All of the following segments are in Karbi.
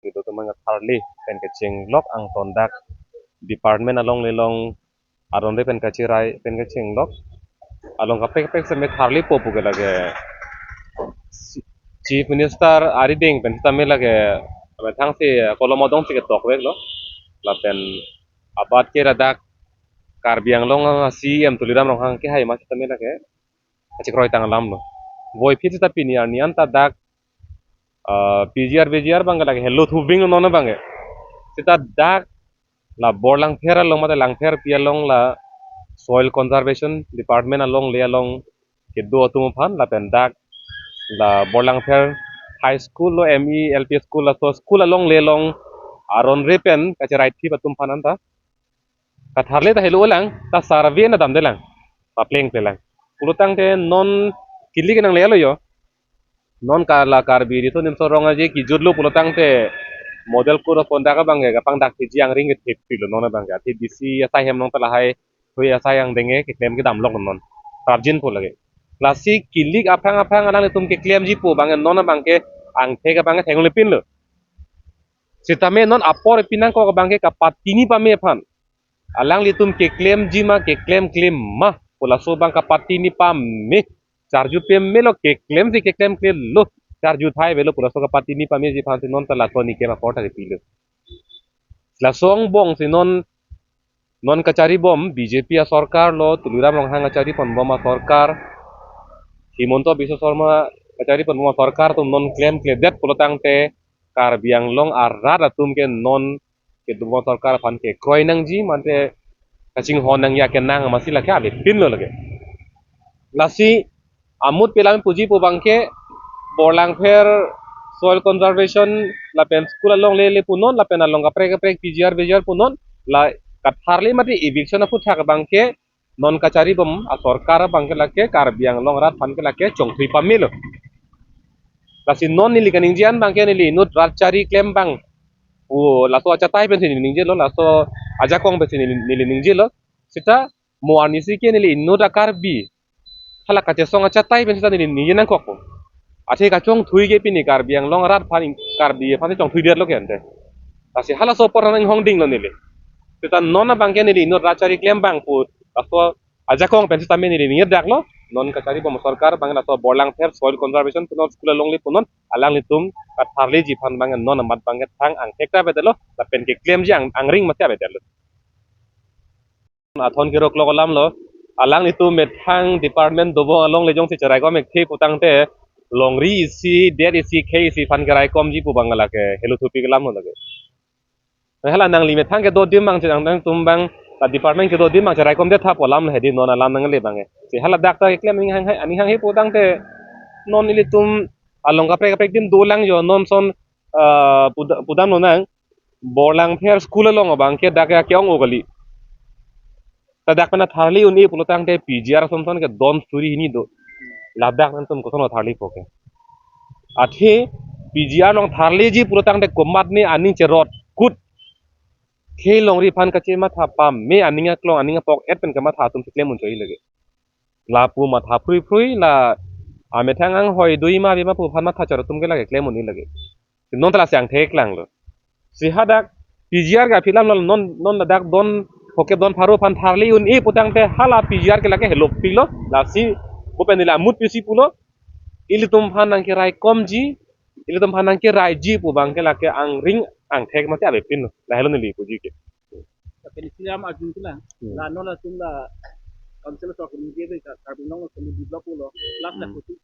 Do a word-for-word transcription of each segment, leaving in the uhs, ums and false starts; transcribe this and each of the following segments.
Kedo atum abang tharli pen kechenglok angton dak department along le along aron re pen kachirai pen kechenglok. Along kaprek kaprek seme tharlipo pu ke lake Chief Minister arideng pen sitame lake methang si kolom adong si ketok veklo. Lapen abat ke ladak Karbi Anglong a C E M Tuliram Ronghang kehai ma sitame lake kachekroi tang alam lo. Voiphit sita pini arni anta dak, ah, P G R V G R abang ke lake helo thubing non abang ke. Sita dak la Borlangpher along mate Langpherpi along la Soil Conservation Department along le along kedo atum aphan lapen dak la Borlangpher High School lo, M E, L P School, laso school along le along aron re pen kachirai thip atum aphan anta katharli ta helo lang, ta survey na damde lang, papleng pe lang. Pulotangte non kili kenang le lo yo. Non ka la Karbi Riso Nimso Rong Aje kijut lo pulotangte model code of conduct abang ke kapangdak thiji angring ke thepilo non abang ke. Athe D C asai hem along ta lahai, hui asai angdeng ke keklem kedam lok non. Prapjin po lake. Lasi kilik aphrang aphrang alanglitum keklemji pu abang ke non abang ke angthek abang ke thenglepinlo. Sitame non apor pinangkok abang ke kapatini pame aphan alanglitum keklemji ma keklemkle ma pu laso abang kapatini pame, charju pame lo, keklem si keklemkle lo, charju thai avelo pu laso kapatini pameji aphan si non ta laso nikem apor ta kepilo. Laso angbong si non, non kachari bom B J P asorkar lo, Tuliram Ronghang kachari ponbom asorkar, Himanta Biswa Sarma kachari ponbom asorkar atum non klemkledet pulotangte Karbi Anglong arat atum ke non kedobom asorkar aphan kekroi nangji mate kachinghon nangji akenang masi lake avepinlo lake. Lasi amut pelam puji pu abang ke Borlangpher Soil Conservation lapen school along le le punon lapen along kaprek kaprek P G R V G R punon la katharli mate eviction aphuthak abang ke non kachari bom asorkar abang ke lake Karbi Anglong arat aphan ke lake chongthui pamelo. Lasi non neli kaningje an abang ke neli inut rat chari klem abang pu laso achatai pensi neli ningjelo, laso ajakong pensi neli, neli ningjelo. Sita mo arnisi ke neli inut a Karbi hala kachesong achatai pen sita neli ningje nangkokpo. Athe kachongthui ke pini Karbi Anglong arat aphan, Karbi aphan si chongthuidetlo ke ante. Lasi halaso apor nang inghongdinglo neli. Sita non abang ke neli inut rat chari klem abang pu laso ajakong pen sitame neli ningjedaklo. Non kachari bom asorkar abang laso Borlangpher Soil Conservation punon school along le punon alanglitum katharliji aphan abang non amat abang ke thang angthek ta avedetlo lapen keklemji ang, angring masi avedetlo. Athon kerok lok alam lo. Alanglitum methang department dobom along le jongsi cheraikom ekthe putangte longri isi, det isi, khei isi aphan keraikomji pu abang lake helo thupi kelam lo lake. Hala nangli methang kedo adim abang cherang tang atum abang ta department kedo adim abang cheraikomdet tha pu alam hedi non alam nangle abang. Si hala dak ta keklem aning hang, aning hanghe putangte non ilitum along kaprek kaprek adim dolang yo non son, ah, puda-, pudam lonang. Borlangpher school along abang ke dak ya ke-ong-o kali. Ta dak pen tharli un-e pulotangte P G R ason son ke don suri hini do. Ladak nangtum koson tharlipo ke. Athe P G R along tharliji pulotangte komatne aning cherot kut. Khei longri aphan kachematha pame aning aklong aning apok et pen kamatha atum keklem unchoi lake. Lapu matha phrui phrui la amethang anghoi dui ma ave ma pu aphan matha chor atum ke lake klem un-e lake. Non ta lasi angthek lang lo. Si hadak P G R ke aphi alam lo non, non ladak don phokep don pharo aphan tharli un-e putangte hala P G R ke lake helopiklo. Lasi pu pen neli amut pisi pulo. Ilitum aphan nangkeraikomji, ilitum aphan nangkeraiji pu abang ke lake angring angthek masi avepinlo. Lahelo neli puji ke. Tapi di sini am arjun sila. Hmm. La non latum la council sok ni dia ka Karbi Anglong latum di blok lo. Last la Hmm. Kutu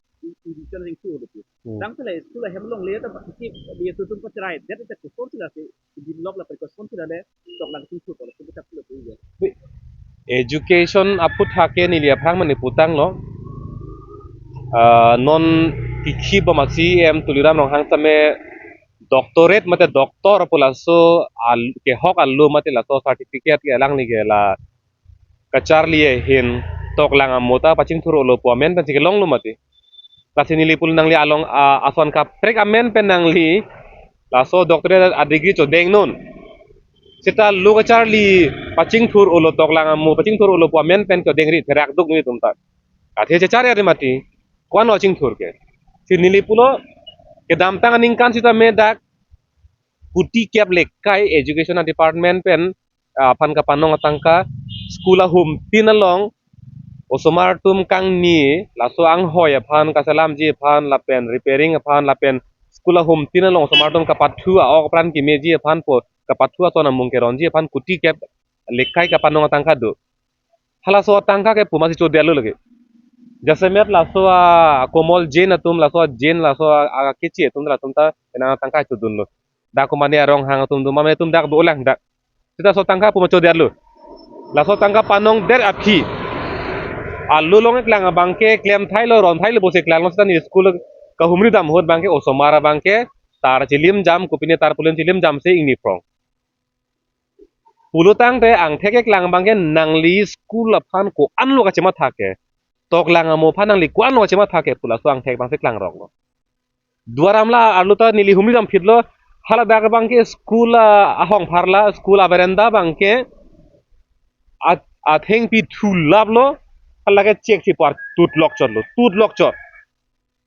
eviction ring tu lo. Hmm. Tang sila school hem along le ta baki dia tu tu pacherai. Dia ta kutu sila si di blok la prekaution sila le sok lang tu tu kalau kita pula tu ya. Education aphuthak ke neli aphrang mane putanglo. Ah, non kikhi bom a C E M Tuliram Ronghang tame doctorate mate doctor pu laso al-, kehok alo mate laso certificate ke alangli ke la kacharli ahin toklang amo ta pachingthur-olo pu amen pensi kelonglo mati. Lasi neli pulo nangli along, ah, ason kaprek amen pen nangli laso doctorate a degree chodeng non. Seta lo kacharli pachingthur-olo toklang amo pachingthur-olo pu amen pen chodengri therak duk nelitum ta. Athe chechari ari mati. Ko-an lo chingthur ke. Si neli pulo kedamtang aningkan sitame dak kuti kep lekai education department pen, ah, aphan kapanong atangka, school ahumtin along osomar atum kangni, laso anghoi aphan kachelamji aphan lapen repairing aphan lapen school ahumtin along osomar atum kapathu a-ok apran kemeji aphan pu kapathu ason amung keronji aphan kuti kep lekai kapanong atangka do. Halaso atangka ke puma si chodetlo lake. Jasemet laso a Komol Jain atum, laso a Jain, laso a, a kechi atum, latum ta ena atangka chodunlo. Dak komane a Ronghang atum do, mane atum dak dolang dak. Seta laso atangka puma chodetlo. Laso atangka panongdet aphi, arlo along keklang abangke klemthailo, ronthailo pusi klanglo, seta neli school kahumri dam ahut abangke osomar abangke tar chilimjam, kopine tarpaulin chilimjamsi ingni phrong. Pulotangte angthek keklang abangke nangli school aphan ko-anlo kachematha ke, toklang amo aphan nangli ko-anlo kachematha ke pu laso angthek abangsi klangroklo. Duar Amla arlo ta neli humri dam phitlo, haladak abangke school a, ahong pharla, school a veranda abangke a, athengpi thulaplo, halake chek si par tutlok chotlo, tutlok chot.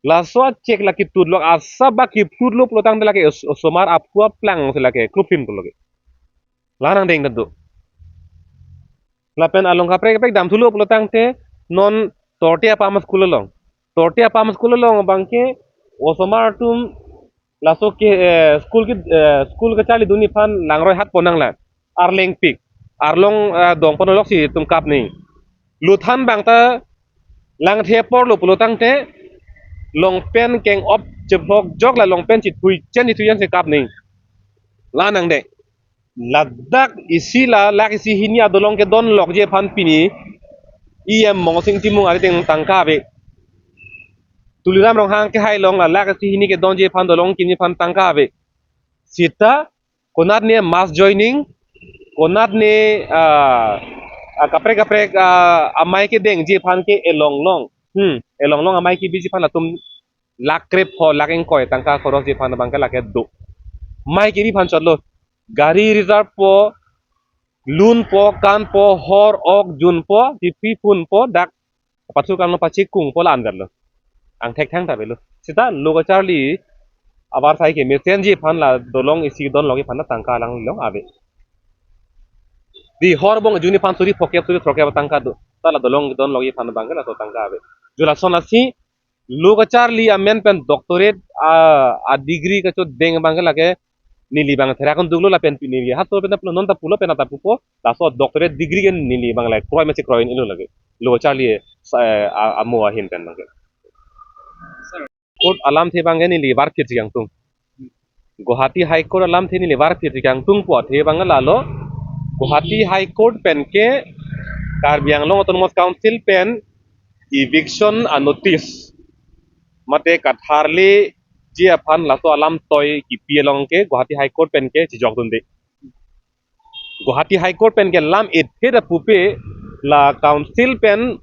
Laso a chek lake tutlok asap bak kiphutlo pulotangte lake os-, osomar aphu aplang si lake klophin pulo ke. La nangdeng ta do. Lapen along kaprek kaprek damthulo pulotangte non Torte Apam school along. Torte Apam school along abangke osomar atum laso ke, eh, school ke, eh, school kacharli dunji aphan langroi hat ponnangla. Arlengpik. Arlong, eh, dong ponlok si atum kap ni. Luthan abang ta langthe aporlo pulotangte longpen keng-op chebhok jok la longpen chithui chen chithui chen si kap ni. La nangdeng. Ladak isi la lakh isi hini adolong kedonlokji aphan pini E M Mongosing Timung arideng tangka ave. Tuliram Ronghang kehai along la lakh isi hini kedonji aphan, dolong kimji aphan tangka ave. Seta konat ne mass joining, konat ne, ah, ah, kaprek kaprek, ah, amei kedengji aphan ke elonglong. Hmm, elonglong amei kebiji aphan latum lakh krepho, lakh ingkoi tangka khorosji aphan abangke lake do. Mei kebi aphan chotlo. Gari reserve po, lunpo, kanpo, hor ok junpo, tipi phunpo, dak pathurkanglo, pachekungpo, la-an verlo. Angthek thangta avelo. Seta lo kacharli avarsai kemesenji aphan la dolong isi donlokji aphan tangka alanglilong ave. Di hor bong junji aphan suri phokep suri throkkep tangka do. Ta la dolong donlokji aphan abangke laso tangka ave. Jo lason lasi lo kacharli amen pen doctorate a, a degree kachodeng abangke lake neli abang therak un duklo lapen pini neli haso pen ta pulo, non ta pulo, pen ta pupo, laso doctorate degree ke neli abang lake kroi masi kroi-un-elo lake. Lo kacharli sa, a, amo ahin pen abangke. Court alamthe abangke neli varphit si kangtung. Guwahati High Court alamthe neli varphit si kangtungpo athe abang lalo. Guwahati High Court pen ke Karbi Anglong Autonomous Council pen eviction a notice mate katharleji aphan laso alam toi kipi along ke Guwahati High Court pen ke chejokdunde. Guwahati High Court pen ke lam ethe ta pupe la council pen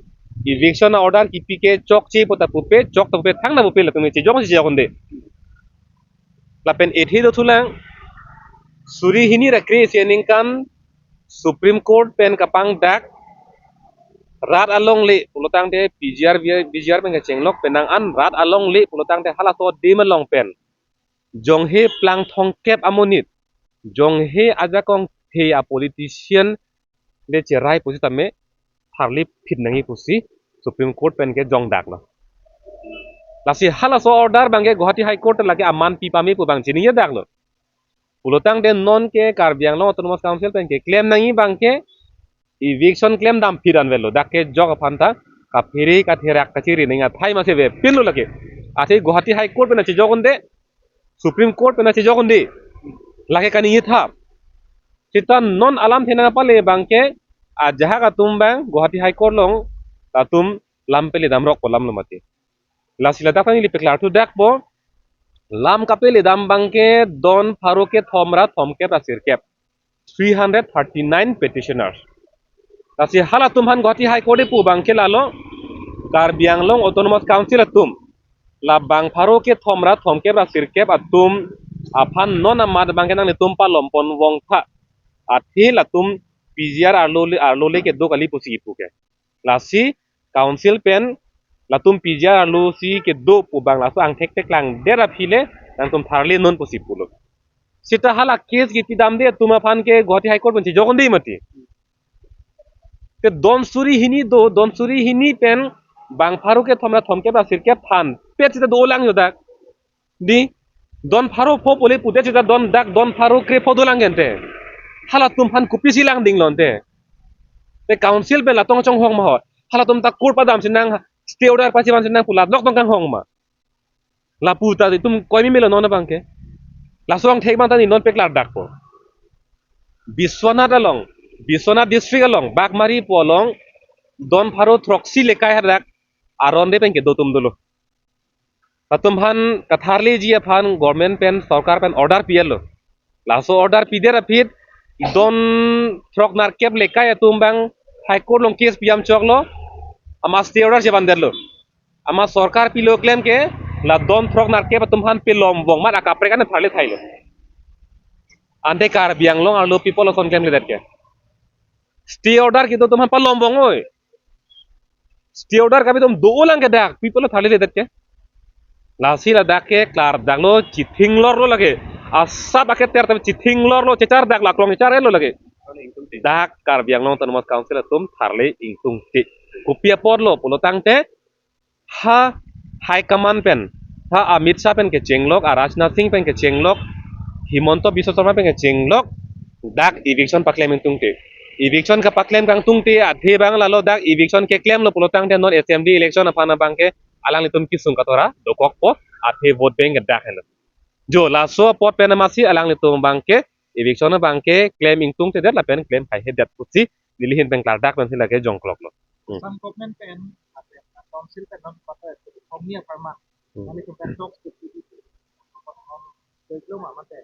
eviction a order kipi ke chokche pu ta pupe, chok ta pupe, thang ta pupe, latum chejok chejokdunde. Lapen ethe dothulang, suri hini ra kre-isi aningkan Supreme Court pen kapangdak rat alongle pulotangte P G R, V G R pen kachenglok penang an rat alongle pulotangte halaso adim along pen jonghe plang thomkep amonit, jonghe ajakong the a politician le cherai pusitame tharle phit nangji pusi Supreme Court pen ke jongdaklo. Lasi halaso order abangke Guwahati High Court lake aman pi pame pu abang chiningjedaklo. Pulotangte non ke Karbi Anglong Autonomous Council pen keklem nangji abangke eviction klemdam phit an avelo. Dak kejok aphan ta kaphere katherak kachiri nangji athai masi avepinlo lake. Athe Guwahati High Court pen chejokdunde, Supreme Court pen chejokdunde. Lake kaningje tha. Seta non alamthe nangpale abangke ajahak atum abang Guwahati High Court along latum lam peledamrokpo alamlo mati. Lasi ladak ta neli paklarthudakpo. Lam kapeledam abangke don pharo kethom ra thomkep ra sirkep, three hundred thirty-nine petitioners. Lasi halatum aphan Guwahati High Court pu abangke lalo, Karbi Anglong Autonomous Council atum la bang pharo kethom ra thomkep ra sirkep atum aphan non amat abangke nanglitum palom pon vong tha. Athe latum P G R arlo le, arlo le kedo kali pusi kipu ke. Lasi council pen latum P G R arlo si kedo pu abang laso angthek theklangdet aphi le nangtum tharle non pusi pulo. Seta hala case kipidamde atum aphan ke Guwahati High Court pen chejok-un-e mati. Te don suri hini do, don suri hini pen bang pharo kethom ra thomkep ra sirkep aphan pet seta dolang jo dak. Di, don pharo pho pule pudet seta don dak don pharo krepho dolang gente. Halatum aphan kopisi langding lonte. Te council pen la tong chonghong ma ho. Halatum ta court padam si nang, stay order pachivan si nang pu la lok tong kanghong ma. Lapu ta itum koi mi melo non abang ke. Laso angthek abang ta ni non paklardakpo. Biswanath along, Biswanath district along, Bagmari pu along, don pharo throksi lekai hadak aron de pen kedo atum dolo. Latum aphan katharliji aphan government pen, sorkar pen order pi-etlo. Laso order pidet aphi don throk nerkep lekai atum abang High Court along case pijam choklo, amat stay order chevan detlo. Amat sorkar pilo klem ke, la don throk nerkep atum aphan pelom vong amat akaprek an tharle thailo. Ante Karbi Anglong arlo pi apot lason klemledet ke. Stay order kedo atum aphan palom vong oi. Stay order kave atum dolang ke dak, pi apot tharledet ke. Lasi ladak ke klardaklo, chithinglorlo lake. Asap aketer ta chithinglorlo, chechardak, laklong chechar-etlo lake. Dak Karbi Anglong Autonomous Council atum tharle ingtungte. Kopi apotlo pulo tangte, ha High Command pen, ha Amit Shah pen kechenglok, a Rajnath Singh pen kechenglok, Himanta Biswa Sarma pen kechenglok, dak eviction paklem ingtungte. Eviction kapaklem kangtungte athe abang lalo dak eviction keklemlo pulo tangte non assembly election aphan abang ke alanglitum kesung katora dokokpo, athe vote bank ke dak helo. Jo laso apot pen amatsi alanglitum abang ke eviction abang ke klem ingtungtedet lapen klem haihedet pusi neli ahin pen klardak pensi lake jongkloklo. Hmm. Assam government pen, apa, council pen non apa, kami apa man. Hmm. Nanglitum pen talks to P D P. Apa non, belum apa teh.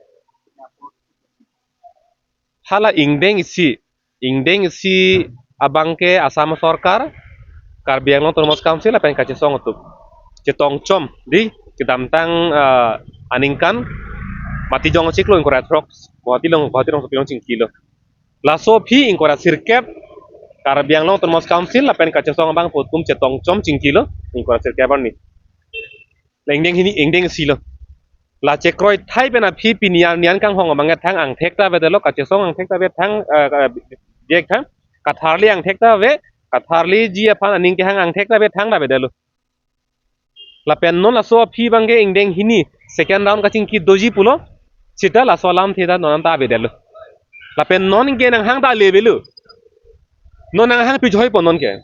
Hala ingdeng isi, ingdeng isi abang ke Assam sorkar, Karbi Anglong Autonomous Council lapen kachesong atum chetongchom di kedamtang, eh, aningkan mati jong chiklo ingkoi ra throk, Guwahati along, Guwahati along sopilong chingkilo. Laso aphi ingkoi ra sirkep Karbi Anglong Autonomous Council lapen kachesong abang pu atum chetongchom chingkilo ingkoi ra sirkep arni. La ingdeng hini, ingdeng isilo. La chekroi thai pen aphi pini arni an kanghong abang ke thang angthek ta avedetlo, kachesong angthek ta ave thang, eh, ka-, bijek thang, katharli angthek ta ave, katharliji aphan aning kehang angthek ta ave thang ta avedetlo. Lapen non laso aphi abang ke ingdeng hini second round kachingki doji pulo, seta laso alamthe ta non anta avedetlo. Lapen non ke nanghang ta le avelo. Non nanghang pi joipo non ke.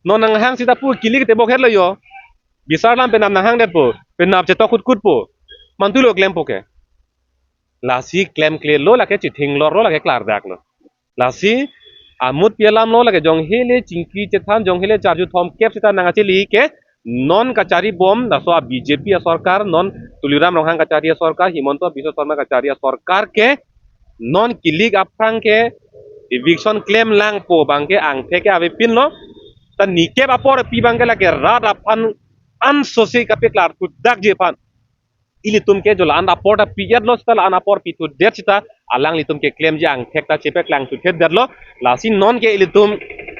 Non nanghang seta pu kilik tebok hetlo jo. Bisar alam penap nanghangdetpo, penap chetok kutkutpo. Mantulo klempo ke. Lasi klemklelo lake, chithinglorlo lake, klardaklo. Lasi amut pi alamlo lake, jonghile chingki chethan, jonghile charju thomkep seta nangkachili ke non kacharibom, laso a B J P asorkar, non Tuliram Ronghang kachari asorkar, Himanta Biswa Sarma kachari asorkar ke non kilik aphrang ke eviction klemlangpo abang ke angthek ke avepinlo. Ta nikep apor pi abang ke lake rat aphan ansose kapeklar thudakji aphan. Ilitum ke jo la-an apor ta pi-etlo, seta la-an apor pithudet seta alanglitum keklemji angthek ta chepeklang thuthedetlo. Lasi non ke ilitum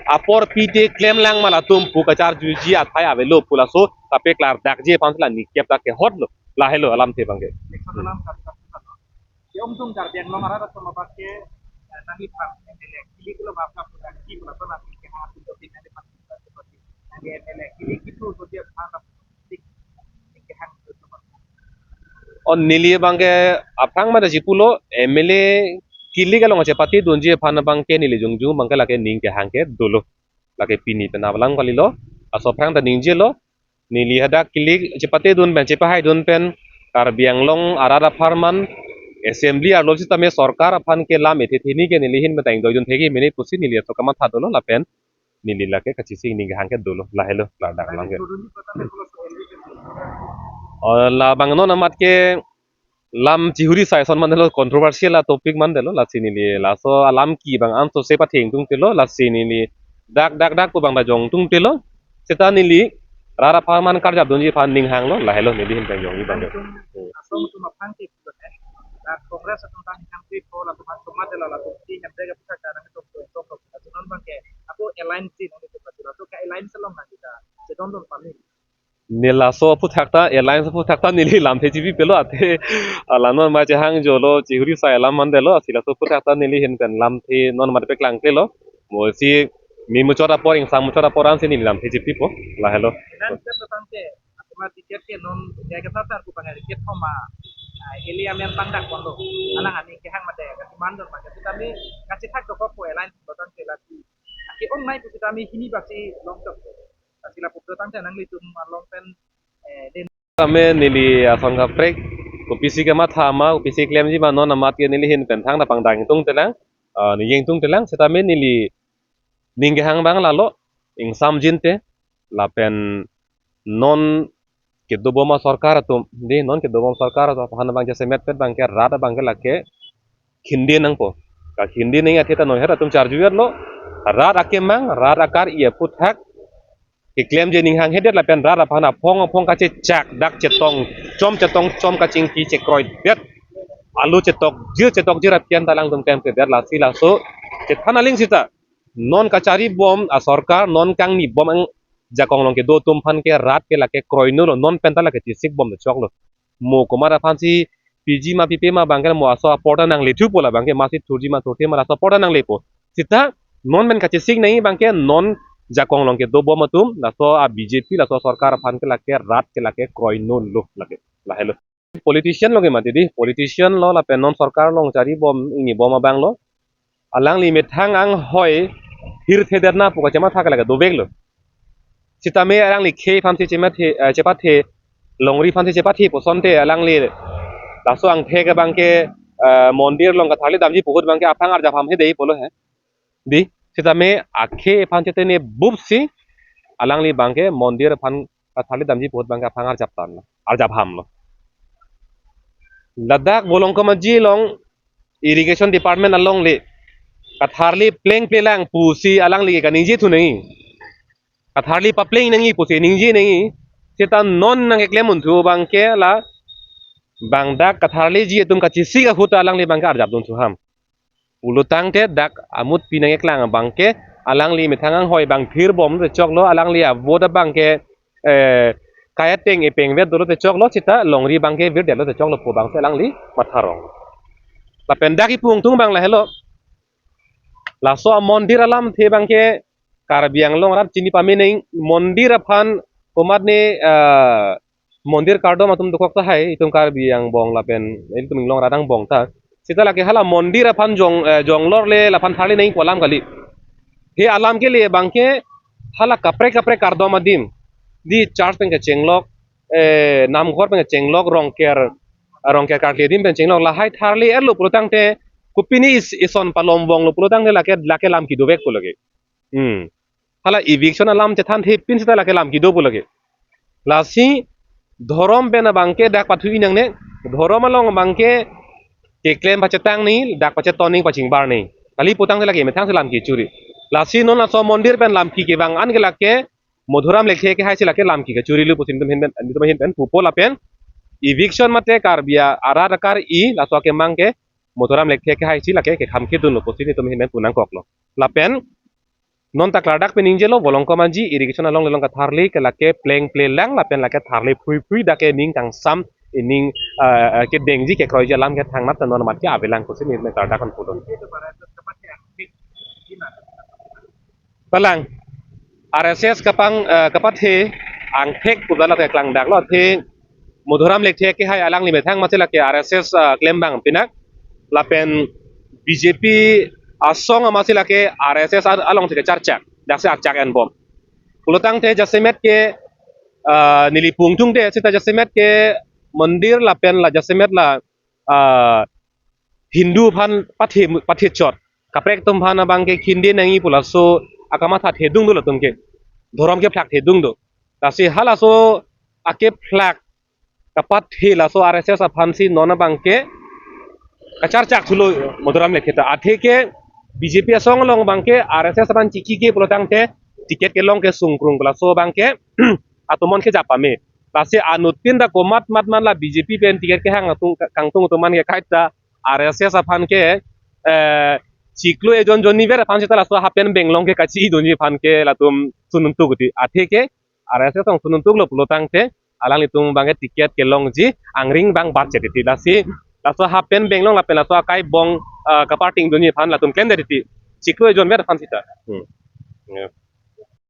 apor pite klemlang ma latum pu kacharjuji athai avelo pu laso kapeklardakji aphan la nikep ta kehotlo. Lahelo alamthe abang ke. Election alam kap kap kap. Keongdung Karbi Anglong arat atum abang ke, eh, nangli aphan M L A kilik lo map kap kap ki mula to nangli kehang atum to nangli aphan nangli M L A kilik itu to dia aphan dik dik kehang atum. Oh, neli abang ke aphrang ma daji pulo, M L A kilik along chepatedunji aphan abang ke neli jongjong abang ke lake ning kehang ke dolo. Lake pini penap alam kalilo, laso aphrang ta ningjelo, neli hadak kilik chepatedun pen, chepahaidun pen, Karbi Anglong arat apharman, assembly arlo sitame sorkar aphan ke lam ethe theni ke neli ahin pen ta ingdoidun thekji mene pusi neli aso kamatha dolo lapen neli lake kachesing ning kehang ke dolo, lahelo, ladak alam ke. Oh, labang non amat ke lam chihuri sai ason mandetlo, controversial a topic mandetlo, lasi neli laso alam ke abang ansose pathe ingtungtelo, lasi neli dak dak dak pu abang ta jongtungtelo, seta neli rat apharman karjapdunji aphan ning hanglo, lahelo neli ahin pen jongji abang ke. Atum atum aphan ke, eh, dak Congress atum ta ning hangpi po latum atum matelo latum ti nyamde ke pusaka nang atum atum atum atum abang ke, ako alliance nang atum atum atum ke alliance along nang kita sedondon pami. Ne laso aphuthak ta, alliance aphuthak ta neli lamthe chipipelo athe, ah, la non ma chehang jolo, chihuri sai alam mandelo, lasi laso aphuthak ta neli ahin pen lamthe non mate paklang klelo. Mo si mi muchot apor, ingsam muchot apor ansi neli lamthe chipipo, lahelo. Nan jet lo tangte, atuma ticket ke non, dia ke sasar ku pangai ticket thoma, ah, ili amen pangdak ponlo. Alang ani kehang mate, kasiman don mate, sitame, kachethak dokok ko alliance lo tangte lasi. Aki ong nai pu sitame hini basi long tok. Lasi lapu tangte nanglitum along pen, eh, den. Tame neli ason kaprek, kopisi kematha ma, kopisi klemji ma non amat ke neli ahin pen thangta pangdang tungtelang, ah, ne ingtungtelang, sitame neli ning kehang abang lalo, ingsamjin te, lapen non kedobom asorkar atum, dei non kedobom asorkar atum aphan abang jasemet pet abangke rat abangke lake khindi nangpo. Kakhindi nang athe ta non her atum charju-etlo. Rat akemang, rat akar-i aphuthak keklemji ning hanghedet lapen rat aphan aphong aphong kachechak dak chetong chom chetong chom kachingki chekroidet. Alu chetok jir chetok jir apian ta alangtum klemkledet lasi laso chethan aling sita. Non kacharibom asorkar, non kangnibom ang jakong along kedo atum aphan ke rat ke lake kroinolo, non pen ta lake chesikbom choklo. Mo komat aphansi piji ma pipe ma abangke mo laso apor ta nanglethupo la abangke masi thurji ma thurthe ma laso apor ta nanglepo. Sita non pen kachesik nangji abangke non jakong along kedobom atum, laso a B J P, laso sorkar aphan ke lake rat ke lake kroinolo lake. Lahelo. Politician lo ke mati dei, politician lo lapen non sorkar along charibom ingnibom abang lo. Alangli methang anghoi hirthedetna pu kachematha ke lake doveklo. Sitame alangli khei aphansi chemathe, eh, chepathe, longri aphansi chepathe pu asonte alangli laso angthek abangke, eh, mondir along katharli damji pu ahut abangke aphang arjap ham he dei pulo he. Dei, sitame akhei aphan chetene bupsi alangli abangke mondir aphan katharli damji pu ahut abangke aphang arjap tan, arjap hamlo. Ladak Volongkom Aji along irrigation department alongle katharli plengplelang pusi alangli kaningje thu nangji. Katharli papleng nangji pusi ningje nangji. Sita non nangkeklem unthu abangke la bang dak katharliji atum kachesik ahut alangli abangke arjap dun thu ham. Pulo tangte dak amut pi nangkeklang abangke alangli methang anghoi abang thirbomlo te choklo, alangli a-vote abangke, eh, kayateng epeng vet dolo te choklo, sita longri abangke virdetlo te choklo pu abangsi alangli matharong. Lapen dak ipu ingtung abang lahelo. Laso amondir alamthe abangke Karbi Anglong arat chini pame nangji, mondir aphan komatne, eh, mondir kardom atum dokok tahai itum Karbi angbong lapen ilitum inglong arat angbong ta. Sita lake hala mondir aphan jong, eh, jonglorle laphan tharli nangji pu alam kali. He alam kele abangke hala kaprek kaprek kardom adim, dei church pen kechenglok, eh, namghor pen kechenglok, Rongker, Rongker karkli adim pen chenglok, lahai tharli-etlo pulo tangte kopine is-, ison palomvonglo pulo tangte lake, lake lam kedovekpo lake. Hmm. Hala eviction alam chethanthepin sita lake lam kedopo lake. Lasi dhorom pen abangke dak pathu-i nangne, dhorom along abangke keklem pachetang nangji, dak pachetong nangji, pachingbar nangji. Kali pu tangte lake methangsi lam kechuri. Lasi non laso mondir pen lam ke kevang an ke lake Madhuram Lekthe kehaisi lake lam ke kechurilo pusi netum ahin pen, netum ahin pen pupo lapen eviction mate Karbi arat akar-i laso akemang ke Madhuram Lekthe kehaisi lake kekham kedunlo pusi netum ahin pen pu nangkoklo. Lapen non ta klardak pen ningjelo, Volongkom Aji irrigation alongle along katharli ke lake plengplelang lapen lake tharli phuiphui dak ke ning kangsam, ining, eh, eh, kedengji kekroiji alam ke thangnat ta non amat ke avelang pusi ne klardak kan pudun. Palang, R S S kapang, eh, kapathe angthek pu la ke klangdaklo athe Madhuram Lekthe kehai alangli methang amatsi lake R S S, ah, klembang pinak lapen B J P asong amatsi lake R S S al-, alongsi kecharchak, daksi archak enbom. Pulo tangte jasemet ke, ah, neli pu ingtungte sita jasemet ke mondir lapen la jasemet la, ah, Hindu aphan pathe, pathe chot. Kaprek atum aphan abangke khindi nangji pu laso akamatha thedung do latum ke. Dhorom kephlak thedung do. Lasi halaso akephlak kapathe laso R S S aphansi non abangke kacharchak thulo Madhuram Lekthe ta. Athe ke B J P asong along abangke R S S aphan chiki ke pulo tangte ticket kelong ke sungkrung pu laso abangke atomon kejap pame. Lasi anuttin ta komat mat man la B J P pen ticket kehang atum kangtung atum an ke kaita R S S aphan ke, eh, chiklo ejon jonni ver aphan sita laso hapen benglong ke kachi-i dunji aphan ke latum sununtu kuti. Athe ke R S S asong sunun tuklo pulo tangte, alanglitum abangke ticket kelongji angring abang batchet titi. Lasi laso half pant benglong lapen laso akai bong, ah, kaparting dunji aphan latum klemdet titi. Chiklo ejon vet aphan sita. Hmm. Ya.